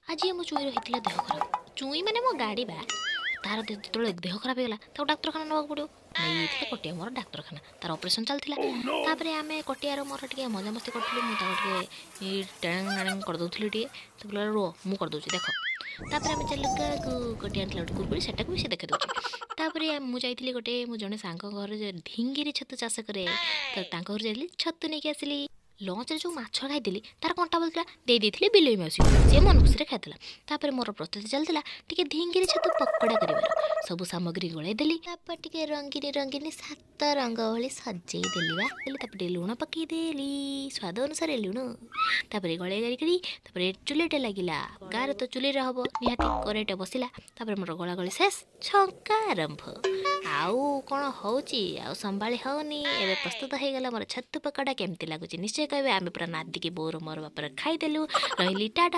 ଆଜି ଆମ ଚୁଇଁର ହେଇଥିଲା ଦେହ ଖରାପ। ଚୁଇଁ ମାନେ ମୋ ଗାଡ଼ି ବା। ତାର ଯେତେବେଳେ ଦେହ ଖରାପ ହେଇଗଲା, ତାକୁ ଡାକ୍ତରଖାନା ନେବାକୁ ପଡ଼ିବ। ନେଇଯାଇଥିଲେ କଟିଆ ମୋର ଡାକ୍ତରଖାନା, ତାର ଅପରେସନ୍ ଚାଲିଥିଲା। ତାପରେ ଆମେ କଟିଆର ମୋର ଟିକେ ମଜାମସ୍ତି କରୁଥିଲୁ। ମୁଁ ତାକୁ ଟିକେ ଟାଣ ଟାଣ କରିଦେଉଥିଲି ଟିକେ। ସେ କହିଲା, ରୁହ, ମୁଁ କରିଦେଉଛି ଦେଖ। ତାପରେ ଆମେ ଚାଲିଲୁ ଗାଁକୁ। କଟିଆ ଆଣିଥିଲା ଗୋଟେ କୁରକୁରି, ସେଟାକୁ ବି ସେ ଦେଖେଇ ଦେଉଛି। ତାପରେ ମୁଁ ଯାଇଥିଲି ଗୋଟେ, ମୁଁ ଜଣେ ସାଙ୍ଗ ଘରେ ଧିଙ୍ଗିରି ଛତୁ ଚାଷ କରେ, ତ ତାଙ୍କ ଘରୁ ଯାଇଥିଲି, ଛତୁ ନେଇକି ଆସିଲି। ଲଞ୍ଚରେ ଯେଉଁ ମାଛ ଖାଇଥିଲି, ତାର କଣ୍ଟା ବଳିଥିଲା, ଦେଇ ଦେଇଥିଲି ବିଲେଇ ମାଉସୀକୁ, ସେ ମନ ଖୁସିରେ ଖାଇଥିଲା। ତାପରେ ମୋର ପ୍ରସ୍ତୁତି ଚାଲିଥିଲା ଟିକେ ଧିଙ୍ଗିରି ଛତୁ ପକୋଡ଼ା କରିବାର। ସବୁ ସାମଗ୍ରୀ ଗୋଳାଇ ଦେଲି, ତାପରେ ଟିକେ ରଙ୍ଗିନୀ ରଙ୍ଗିନୀ ସାତ ରଙ୍ଗ ଭଳି ସଜେଇ ଦେଲି ବା ଦେଲି। ତାପରେ ଟିକେ ଲୁଣ ପକେଇ ଦେଲି, ସ୍ୱାଦ ଅନୁସାରେ ଲୁଣ। ତାପରେ ଗୋଳେଇ ଗାଳି କରି ତାପରେ ଚୁଲିଟେ ଲାଗିଲା। ଗାଁରେ ତ ଚୁଲିରେ ହବ ନିହାତି। କରେଇଟେ ବସିଲା। ତାପରେ ମୋର ଗୋଳାଗୋଳି ଶେଷ, ଛଙ୍କା ଆରମ୍ଭ। ଆଉ କ'ଣ ହେଉଛି, ଆଉ ସମ୍ଭାଳି ହେଉନି। ଏବେ ପ୍ରସ୍ତୁତ ହେଇଗଲା ମୋର ଛତୁ ପକୋଡ଼ା। କେମିତି ଲାଗୁଛି ନିଶ୍ଚୟ କହିବେ। ଆମେ ପୁରା ନାଦିକି ବୋଉର ମୋର ବାପାର ଖାଇଦେଲୁ। ରହିଲି, ଟାଟା।